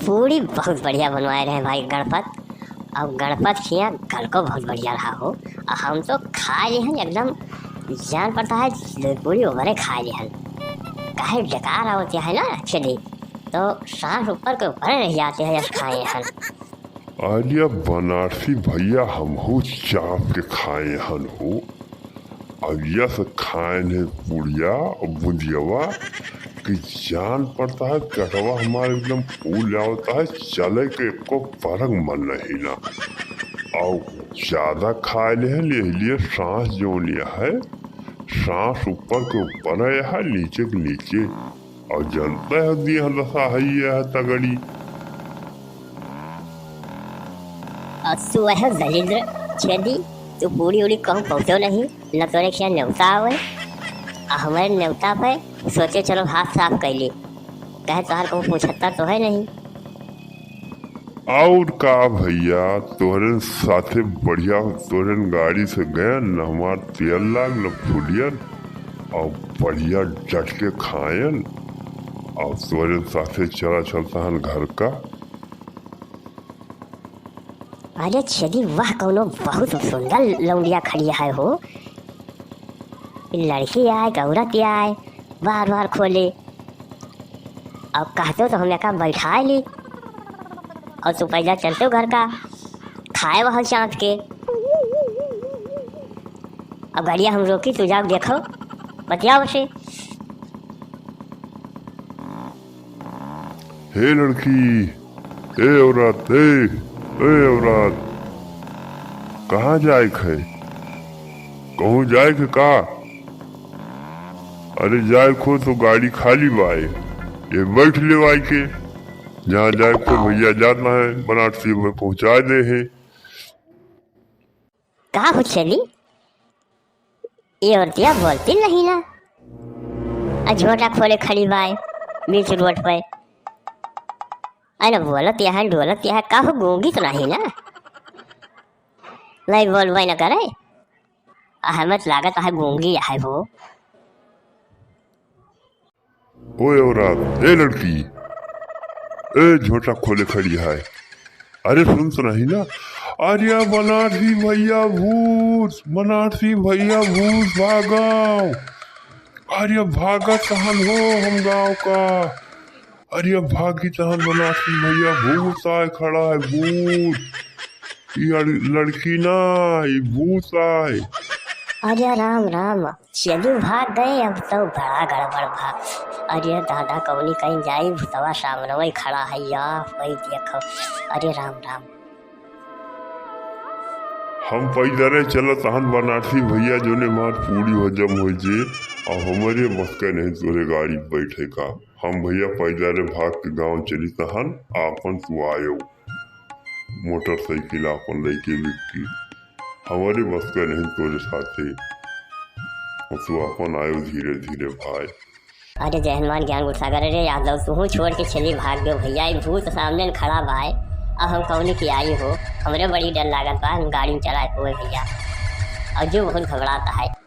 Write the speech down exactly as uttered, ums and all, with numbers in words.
पूड़ी बहुत बढ़िया बनवाए रहे भाई गणपत। अब गणपत खिया गलको बहुत बढ़िया रहा हो। आ हम तो खाए लिहन एकदम, जान पड़ता है पूड़ी ओवरे खाए लिहन। काहे बेकार आवत है ना छेदी, तो सांस ऊपर के ऊपर रह जाते हैं जब खाए हन। अरे बनारसी भैया, हमहू चाप के खाए हन हो। अब यस खाएन है पुड़िया और बुंदियावा कि जान पड़ता है पेटवा हमार एकदम फूल आवता है, चले के एको परक मन नहीं ना। और ज्यादा खाए ले हैं, यही लिए सांस जौन यह है, सांस ऊपर के ऊपर है, नीचे के नीचे। और जनता है दिया दशा है, यह है तगड़ी। और तू वह दरिद्र छेदी, तू पूड़ी उड़ी कहूँ पहुँचो नहीं, न तोरे खिया नेवता आवे। आ हमारे नेवता पे सोचे चलो हाथ साफ कैली, कहे तोहार कहूँ पूछता तो है नहीं। और का भैया, तोहरे साथे बढ़िया, तोहरे गाड़ी से गए, न हमार तेल लाग, न फुलियन, और बढ़िया डट के खायन, और तोहरे साथे चला चलता हन घर का। अरे छेदी, वह कौनो बहुत सुंदर लौंडिया खड़ी है हो। लड़की आए, औरत आए, बार बार खोले। अब कहते तो हम एका बैठाए ली और तू पैदल चलते हो घर का, खाए वह चाँद के। अब गाड़िया हम रोकी, तू जाओ देखो, बतियाओ से। हे लड़की, ए औरत, ए, ए औरत, कहाँ जाए के है? कहूँ जाए के का? अरे जाए को तो गाड़ी खाली बाए, ये बैठ ले आए के, जहाँ जाए को भैया जाना है, बनारसी में पहुँचा दे है। का हो छेदी? ये औरतिया बोलती नहीं ना। आ झोटा खोले खड़ी बाय बीच रोड पे। अरे बोलत यह है, डोलत यह है, का हो गूंगी तो नहीं ना? नहीं बोलबे न करे। अहमद लागत है गूंगी है वो। ओए औरत, ए लड़की, ए झोटा खोले खड़ी है। अरे सुन तो नहीं ना। अरे बनारसी भैया भूत, बनारसी भैया भूत, भागो। अरे भागत तहन हो हम गाँव का। अरे भागी तहन बनारसी भैया भूत आए खड़ा है, भूत। ये लड़-, लड़की ना, ये भूत आए। अरे राम राम। छेदी भाग गए, अब तो बड़ा गड़बड़ भा। अरे दादा, कौनी कहीं जाई, भूतवा सामने वही खड़ा है या, वही देखो। अरे राम राम। हम पैदरे चलत हन बनारसी भैया, जोने मार पूरी हजम हो जे, और हमारे बस के नहीं तोरे गाड़ी बैठे का। हम भैया पैदरे भाग के गाँव चली तहन, आपन तू आयो। मोटरसाइकिल आपन लइके बिक्की, हमारे बस का नहीं तोरे साथे। और तू आपन आयो धीरे धीरे भाई। अरे जय हनुमान ज्ञान गुण सागर, अरे यादव, तू छोड़ के छेदी भाग गयो भैया, ई भूत सामने न खड़ा बाय। अब हम कौनी की आई हो, हमरे बड़ी डर लागत बा, हम गाड़ी में चलाए हुए भैया। और जो बहुत घबराता है।